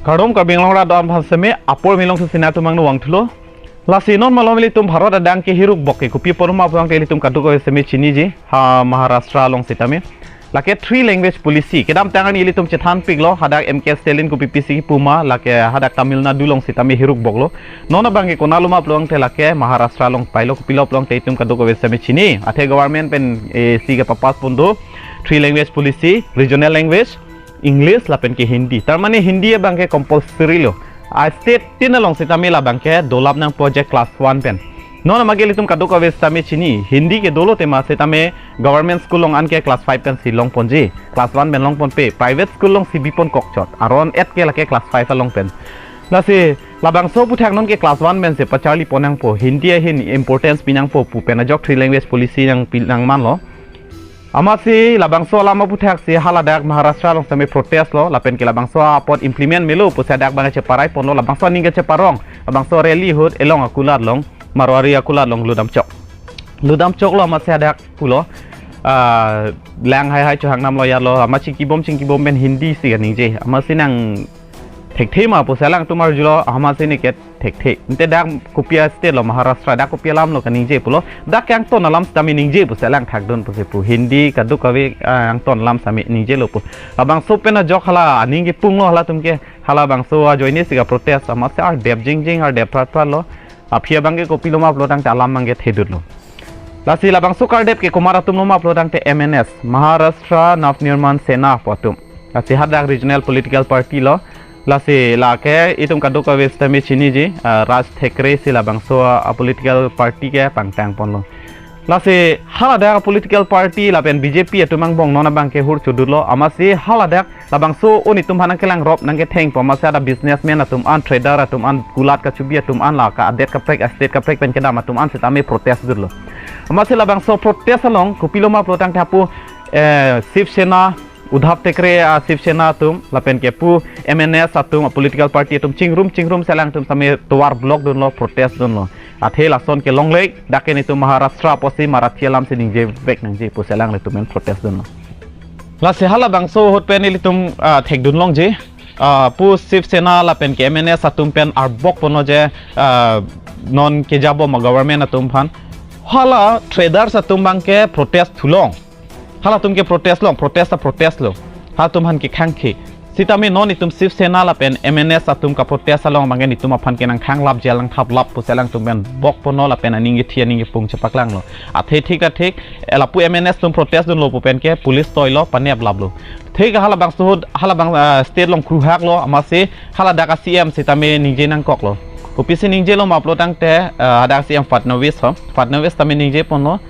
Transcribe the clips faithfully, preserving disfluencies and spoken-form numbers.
Kardom Karbi Anglong rat do-an aphan seme, apor milong sesina tumang nuang thulo. Lasi non malom ilitum Bharat adang ke hiruk bok ke kopi apotlo ma pulote ilitum kadokave seme chiniji, ha Maharashtra along sitame. Lake three language policy, kedamtang arni ilitum chethan piklo, hadak M K Stalin kopi pisi kipu ma, lake hadak Tamil Nadu along sitame hiruk boklo. Non abang ke konatlo ma pulote lake Maharashtra along pailo, kopilo pulote itum kadokave seme chini. Athe government pen, eh, si kepapass pon do, three language policy, regional language, English lapen ke Hindi. Tarmane Hindi abang ke compulsory lo. A state tin along sitame labang ke dolap nangpo je class one pen. Non amake ilitum kadokave sitame chini. Hindi ke dolo tema sitame government school along an ke class five pen si long ponji. Class one pen long ponpe. Private school along si bi pon kokchot. Aron et ke lake class five along pen. Lasi labangso aphuthak non ke class one pen si pacharli pon nangpo. Hindi ahin importance pi nangpo pu pen ajok three language policy nangpi nangmanlo. Amatsi labangso alam aphuthak si haladak Maharashtra along sitame protest lo, lapen ke labangso apot implement melo pusi hadak abang cheparai ponlo, labangso aning ke cheparong, labangso rally ahut elong akulat along, Marwari akulat along ludam chok. Ludam choklo amatsi hadak pulo, ah, lang haihai chohang namlo yalo, amat chingkibom chingkibom pen Hindi si kaningje, amatsi nang thekthe ma pusi alangtum arjulo, amatsi ne ke thekthe. Ante dak kopi a state lo, Maharashtra, dak kopi alam lo kaningje pulo. Dak ke angton alam sitame ningje pusi alang thakdun pusi pu. Hindi kadokave, ah, angton alam sitame ningjelo pu. Labangso pen ajok hala aning kipunglo halatum ke, halabangso ajoine si kaprotest amatsi ardep jingjing, ardep pratpratlo. Aphi abang ke kopilo ma pulo tangte alam abang ke thedutlo. Lasi labangso kardep ke komat atumlo ma pulo tangte M N S, Maharashtra Navnirman Sena pu atum. Lasi hadak regional political party lo. Lasi lake itum kadokave sitame chiniji, ah, Raj Thackeray si labangso, ah, political party ke pangtang ponlo. Lasi haladak political party lapen B J P atum angbong non abang ke hur chodutlo, amatsi haladak labangso un itum aphan nangkelangrop nangkethengpo, amatsi ada businessman atum an, trader atum an, kulat kachubi atum an, lake adet kaprek, state kaprek pen kedam atum an sitame protest dutlo. Amatsi labangso protest along kopilo ma pulo tangte hapu, eh, Shiv Sena, Uddhav Thackeray a Shiv Sena atum, lapen ke pu M N S atum, a political party atum chingrum chingrum si alangtum sitame tovar block dunlo, protest dunlo. Athe lason ke longle, dak ke nitum Maharashtra apotsi Marathi alam si ningjevek nangji pusi alanglitum pen protest dunlo. Lasi halabangso ahut pen ilitum, ah, thekdun longji, ah, pu Shiv Sena lapen ke M N S atum pen arbok ponlo je, ah, non kejabom a government atum aphan. Hala traders atum abang ke protest thulong. Halatum ke protest long, protest ta protest lo. Halatum aphan ke khangkhe. Sitame non itum Shiv Sena lapen M N S atum kaprotest along abang ke nitum aphan ke nangkhanglapji, nangthaplap pusi alangtum pen bok ponlo lapen aning kethi aning kepung chepaklanglo. Athe thik athik, eh, lapu M N S atum protest dunlo pu pen ke police toilo, paneplaplo. Thik halabangso ahut, halabang, ah, state along kruhaklo, amatsi haladak a C M sitame ningje nangkoklo. Kopisi ningjelo ma pulo tangte, ah, hadak C M Fadnavis ho. Fadnavis sitame ningje ponlo.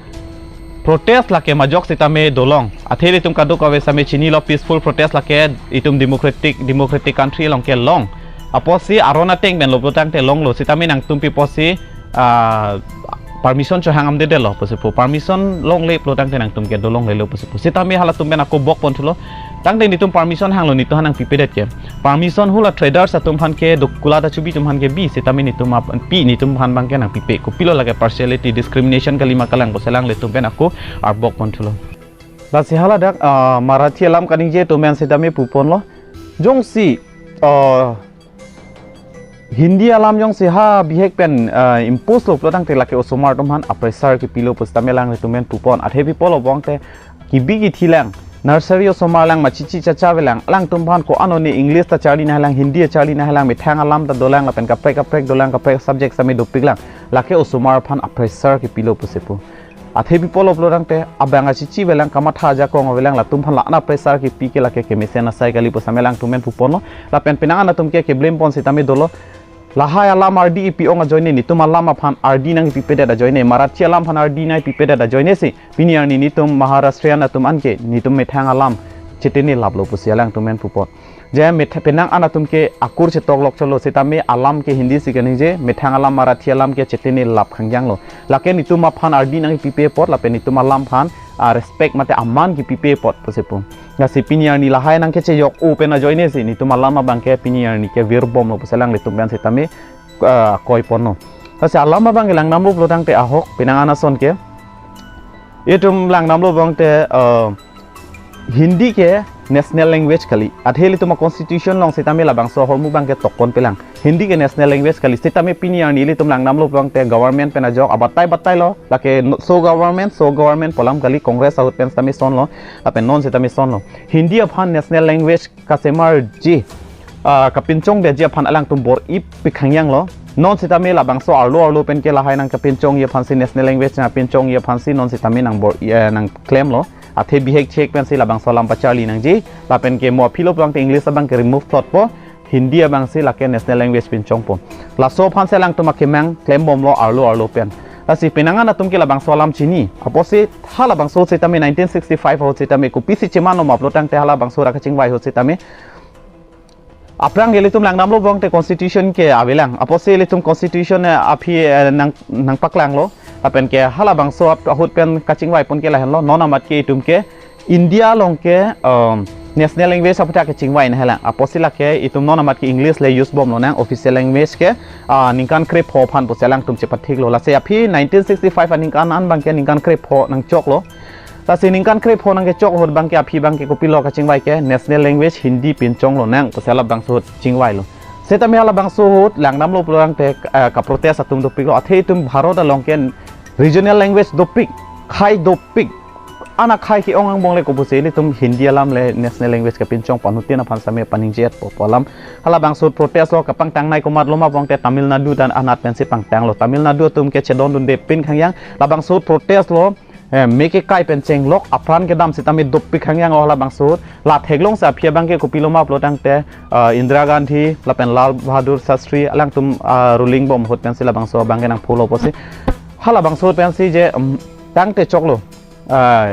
Protest lake majok sitame dolong. Athe ilitum kadokave sitame chinilo, peaceful protest lake itum democratic, democratic country along ke long. Apotsi aron ateng pen lo pulo tangte longlo, sitame nangtum pi apotsi, ah, permission chohang amdedetlo pusi pu. Permission longle pulo tangte nangtum ke dolonglelo pusi pu. Sitame halatum pen ako bok pon thulo. Tangte nitum permission hanglo, nitum aphan nangpipedet ke. Permission hula traders atum aphan ke, dok kulat achubi atum aphan ke bi, sitame nitum ap-, pi nitum aphan abang ke nangpipe. Kopilo lake partiality, discrimination kali ma kalang pusi alanglitum pen ako arbok pon thulo. Lasi haladak, ah, Marathi alam kaningje atum pen sitame pu ponlo. Jongsi, ah, Hindi alam jongsi ha bihek pen, ah, impose lo pulo tangte lake osomar atum aphan a pressure kepilo pusitame alanglitum pen pu pon. Athe pi pulo pulote kibi kithi lang, nursery osomar lang, machichi chacha avelang, alangtum aphan ko-an one English ta charli nanglang, Hindi charli nanglang, methang alam ta dolang, lapen kaprek kaprek dolang, kaprek subject sitame dopiklang. Lake osomar aphan a pressure kepilo pusi pu. Athe pi pulo pulo tangte abang achichi avelang, kamatha ajakong avelang, latum aphan la-an a pressure kepi ke lake kemesen asai kali pusitame alangtum pen pu ponlo. Lapen penang an atum ke keblame pon sitame dolo. Lahai alam ardi ipi-ong ajoine, nitum alam aphan ardi nangpipedet ajoine, Marathi alam aphan ardi nangpipedet ajoine si pini arni nitum Maharashtrian atum an ke nitum methang alam chetenelaplo pusi alangtum pen pu pon. Je metha-, penang an atum ke akur chetok lok cholo, sitame alam ke Hindi si kaningje, methang alam Marathi alam ke chetenelap khangjanglo. Lake nitum aphan ardi nangpipe apot, lapen nitum alam aphan, ah, respect mate aman kipipe apot pusi pu. Lasi pini arni lahai nangkechejok-o pen ajoine si nitum alam abang ke pini arni ke virbomlo pusi alanglitum pen sitame, ah, koi ponlo. Lasi alam abang ke langdamlo pulo tangte ahok, penang an ason ke itum langdamlo pulote, ah, Hindi ke national language kali. Athe ilitum a-constitution along sitame labangso ahormu abangke tokpon pelang. Hindi ke national language kali. Sitame pini arni ilitum langdamlo pulote government pen ajok abatai batai lo. Lake no-, so government, so government pu alam kali, Congress ahut pen sitame son lo. Lapen non sitame son lo. Hindi aphan national language kasemarji, ah, kapinchongdetji aphan alangtum bor-ipik hangyang lo. Non sitame labangso arlo arlo pen ke lahai nangkapinchongji aphansi, national language nangpinchongji aphansi non sitame nangbor-i, eh, nangklemlo. Athe bihek chek pensi labangso alam pacharli nangji. Lapen ke mo aphi lo pulote English abangke remove thotpo, Hindi abangsi lake national language pinchongpo. Laso aphansi alangtum akemang klembomlo arlo arlo pen. Lasi penang an atum ke labangso alam chini. Apotsi halabangso sitame nineteen sixty-five ahut sitame kopisi chemanlo ma pulote halabangso ra kachingvai ahut sitame aphrang ilitum langdamlo pulote constitution ke avelang. Apotsi ilitum constitution, eh, aphi, eh, nang, nangpaklanglo. Lapen ke halabangso ap-, ahut pen kachingvaipon ke lahenlo. Non amat ke itum ke India along ke, um, national language aputhak kechingvai nanghelang. Apotsi lake itum non amat ke English le use bomlonang, official language ke, ah, ningkan krepho aphan pusi alangtum chepathiklo. Lasi aphi nineteen sixty-five aningkan an abangke ningkan krepho nangchoklo. Lasi ningkan krepho nangkechok ahut abangke aphi abangke kopilo kachingvai ke national language Hindi pinchonglonang pusi halabangso ahut chingvailo. Sitame halabangso ahut langdamlo pulote, eh, kaprotest atum dopiklo. Athe itum Bharat along ke regional language dopik, khei dopik. Ana khei ke-ong angbong le kopusi ilitum Hindi alam le national language kapinchong panutin aphan sitame paningjetpo pu alam. Halabangso ahut protest lo, kapangtangnei komatlo ma pulote Tamil Nadu dan anat pensi pangtanglo. Tamil Nadu atum ke chedondunde pin khangyang. Labangso ahut protest lo, eh, me kekai pen chenglok, apran kedam sitame dopik khangyang lo halabangso ahut. La theklongsi aphi abangke kopilo ma pulote, eh, Indira Gandhi lapen Lal Bahadur Shastri alangtum, ah, ruling bom ahut pensi labangso abangke nangpholo pusi. Halabangso ahut pensi je, um, tangte choklo, ah,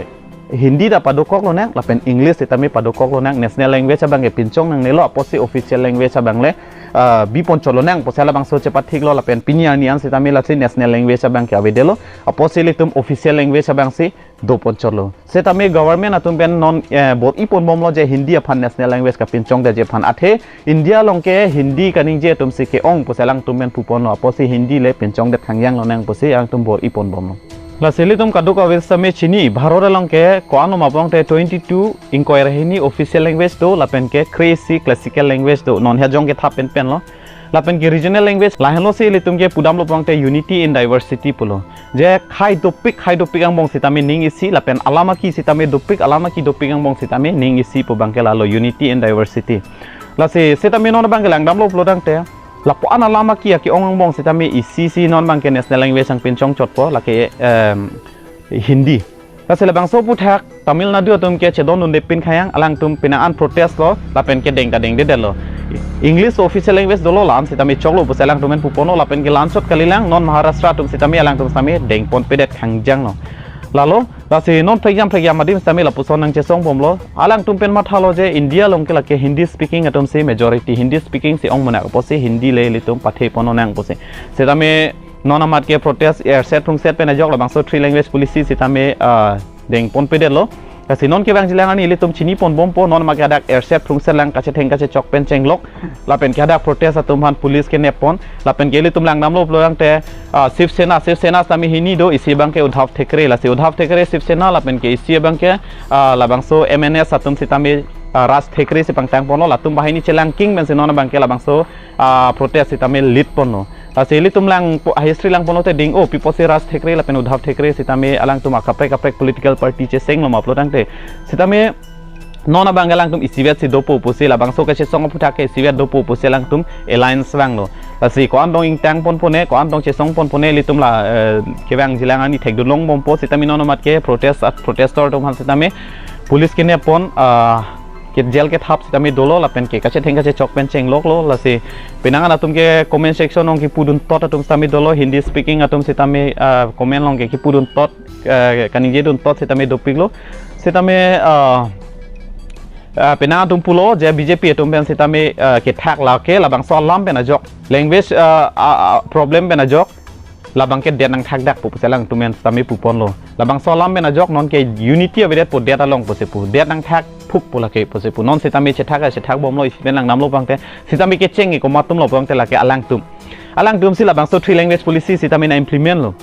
Hindi ta padokoklonang lapen English sitame padokoklonang, national language abangke pinchong nangnelo, apotsi official language abang le, ah, biponchotlo nang pusi halabangso chepathiklo. Lapen pini arni an sitame lasi national language abangke avedetlo, apotsi ilitum official language abangsi doponchotlo. Sitame government atum pen non, eh, bor-iponbomlo je Hindi aphan national language kapinchongdetji aphan. Athe India along ke Hindi kaningje atumsi ke-ong pusi alangtum pen puponlo, apotsi Hindi le pinchongdet khangyanglonang pusi alangtum bor-iponbomlo. Lasi ilitum kadokave sitame chini, Bharat along ke ko-an lo ma pulote twenty-two, ingkoi ra hini official language do, lapen ke kre-isi classical language do, non he ajong kethap penpenlo. Lapen ke regional language, lahenlosi ilitum ke pudamlo pulote unity in diversity pulo. Je khei dopik, khei dopik angbong sitame ning isi, lapen alam aki sitame dopik, alam aki dopik angbong sitame ning isi pu abangke lalo unity in diversity. Lasi sitame non abangke langdamlo pulote, lapu-an alam aki ake-ong angbong sitame isi si non abangke national language nangpinchongchotpo, lake, em, Hindi. Lasi labangso aputhak Tamil Nadu atum ke chedondunde pin khangyang, alangtum penang an protest lo, lapen ke deng ta dengdedetlo. English official language dolo, la-an sitame choklo pusi alangtum pen puponlo, lapen ke la-anchot kalilang, non Maharashtra atum sitame alangtum sitame dengponpedet khangjanglo. Lalo, lasi non prekjam prekjam adim sitame lapuson nangchesongbomlo. Alangtum pen mathalo je India along ke lake Hindi speaking atumsi majority, Hindi speaking si ong monak apotsi Hindi le ilitum patheponlonang pusi. Sitame non amat ke protest erset phrungset pen ajok labangso three language policy sitame, ah, dengponpedetlo. Lasi non kevangjilang arni ilitum chiniponbompo, non amat ke hadak erset phrungset lang kachetheng kachechok pen chenglok. Lapen ke hadak protest atum aphan police keneppon. Lapen ke ilitum langdamlo pulote, ah, Shiv Sena, Shiv Sena sitame hini do, isi abangke Uddhav Thackeray, lasi Uddhav Thackeray Shiv Sena, lapen ke isi abangke, ah, labangso M N S atum sitame, ah, Raj Thackeray si pangtangponlo, latum banghini chelangking pensi non abangke labangso, ah, protest sitame lead ponlo. Lasi ilitum lang po-, history langponlote ding, oh, pi apotsi Raj Thackeray lapen Uddhav Thackeray sitame alangtum akaprek kaprek political party chesenglo ma pulote. Sitame non abangke alangtum isivet si dopo pusi, labangso kachesong aputhak ke isivet dopo pusi alangtum alliance vanglo. Lasi ko-an tong ingtangponpone, ko-an tong chesongponpone, ilitum la, eh, kevangjilang arni thekdunlongbompo, sitame non amat ke protest at protestor atum aphan sitame police keneppon, ah, ke jail kethap sitame dolo, lapen ke kachetheng kachechok pen chengloklo. Lasi penang an atum ke comment section along kipuduntot atum sitame dolo, Hindi speaking atum sitame, ah, comment along ke kipuduntot, ah, kaningjeduntot sitame dopiklo. Sitame, ah, ah, penang atum pulo je B J P atum pen sitame, ah, kethak lake labangso alam pen ajok, language, ah, ah, ah, problem pen ajok, labangke det nangthakdakpo pusi alangtum pen sitame puponlo. Labangso alam pen ajok non ke unity avedetpo det along pusi pu. Det nangthakphukpo lake pusi pu. Non sitame chethak chethakbomlo, isi pen langdamlo pulote, sitame kecheng ke komat atumlo pulote lake alangtum. Alangtum si labangso three language policy sitame nang-implement lo.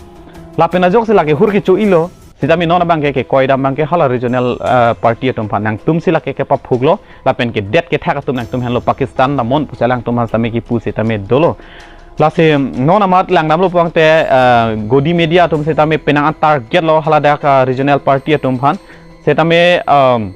Lapen ajoksi lake hur kecho-ilo. Sitame non abangke kekoi dam abangke hala regional, eh, party atum aphan nangtum si lake kepaphuklo, lapen kedet kethak atum nangtum henlo, Pakistan damnon pusi alangtum aphan sitame kipu sitame dolo. Lasi non amat langdamlo pulote, eh, Godi media atum sitame penang an target lo haladak, eh, regional party atum aphan. Sitame, um,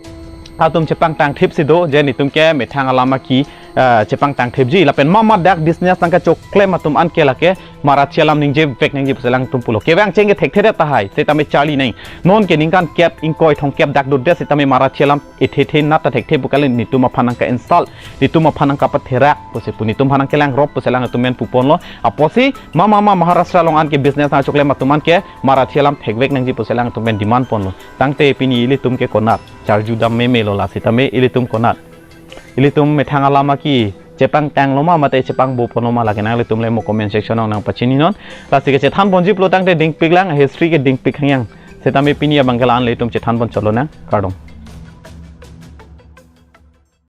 atum chepangtang thip si do, je netum ke methang alam aki, eh, chepangtang thipji. Lapen mama dak business nangkachoklem atum anke lake Marathi alam ningjevek nangji pusi alangtum pulo. Kevang cheng ke thekthe tahai, sitame charli nang. Non ke ningkan kep ingkoi thomkep dak dodet sitame Marathi alam ethethe nat ta thekthe pu kali, netum aphan nangka-insult, netum aphan nangkapatherak pusi pu, netum aphan nangkelangrop pusi alangtum men puponlo. Apotsi mama ma Maharashtra along anke business nangchoklem atum anke Marathi alam thekvek nangji pusi alangtum men demand ponlo. Tangte pini ilitum ke konat, charju dam memelo la sitame ilitum konat. Ilitum methang alam aki chepangtanglo ma mate chepangboponlo ma, lake nanglitum le mo comment section along nangpachininon. Lasi kechethan ponji pulo tangte dingpiklang, history ke dingpik hangyang. Sitame pini abangke la-an le itum chethan pon cholo nang, kardom.